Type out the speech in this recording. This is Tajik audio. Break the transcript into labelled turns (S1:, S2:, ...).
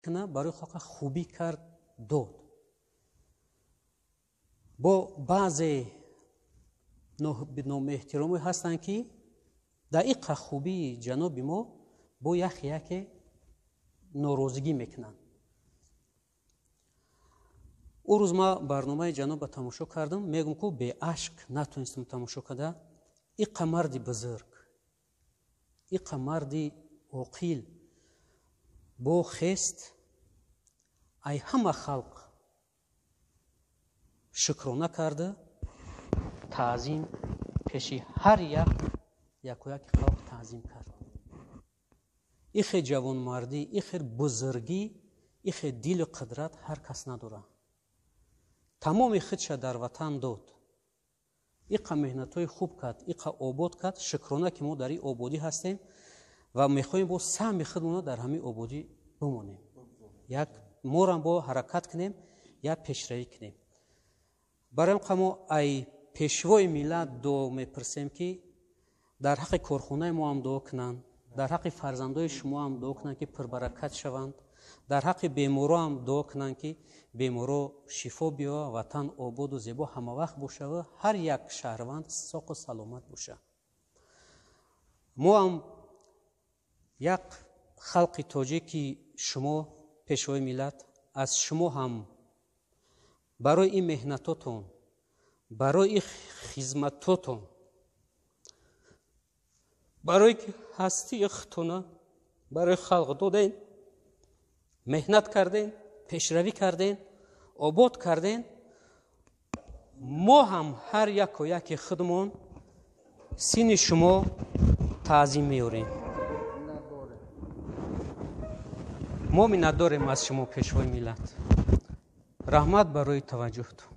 S1: Кина барои халқа хубӣ кард, дод. Бо баъзе номеҳтиромӣ ҳастанд, ки дар иққа хубии ҷаноби мо бо яхе яке норозигӣ мекунанд. Ӯ рӯз ма барномаи ҷаноба тамошо кардам, мегум, ку беашк натонистам тамошо карда. Иққа марди бузург, иққа марди оқил бо хест, ай ҳама халқ шукрона карда, таъзим пеши ҳар як якояки халқ таъзим кард. Ихе ҷавонмардӣ, ихе бузургӣ, ихе дилу қудрат ҳар кас надорад. Тамоми худша дар ватан дод, иқа меҳнатҳои хуб кард, иқа обод кард. Шукрона, ки мо дар ин ободӣ ҳастем ва мехоҳем бо саҳми худмона дар ҳамин ободӣ бимонем, як морам бо ҳаракат кунем, як пешравӣ кунем. Барои ин мо ай пешвои миллат дуо мепурсем, ки дар ҳаққи корхонаи мо ҳам дуо кунанд, дар ҳаққи фарзандои шумо ҳам дуо кунанд, ки пурбаракат шаванд, дар ҳаққи беморо ҳам дуо кунанд, ки беморо шифо биёва, ватан ободу зебо ҳамавақт бошава, ҳар як шаҳрванд соқу саломат боша. Мо ҳам як халқи тоҷики шумо, пешвои миллат, аз шумо ҳам барои ин меҳнатотон, барои хизматотон, барое ки ҳастии худтона барои халқ додем, меҳнат кардем, пешравӣ кардем, обод кардем, мо ҳам ҳар яко яки худмон синни шумо таъзим меорем. Мо миннатдорем аз шумо, пешвои миллат. Раҳмат барои таваҷҷӯҳтон.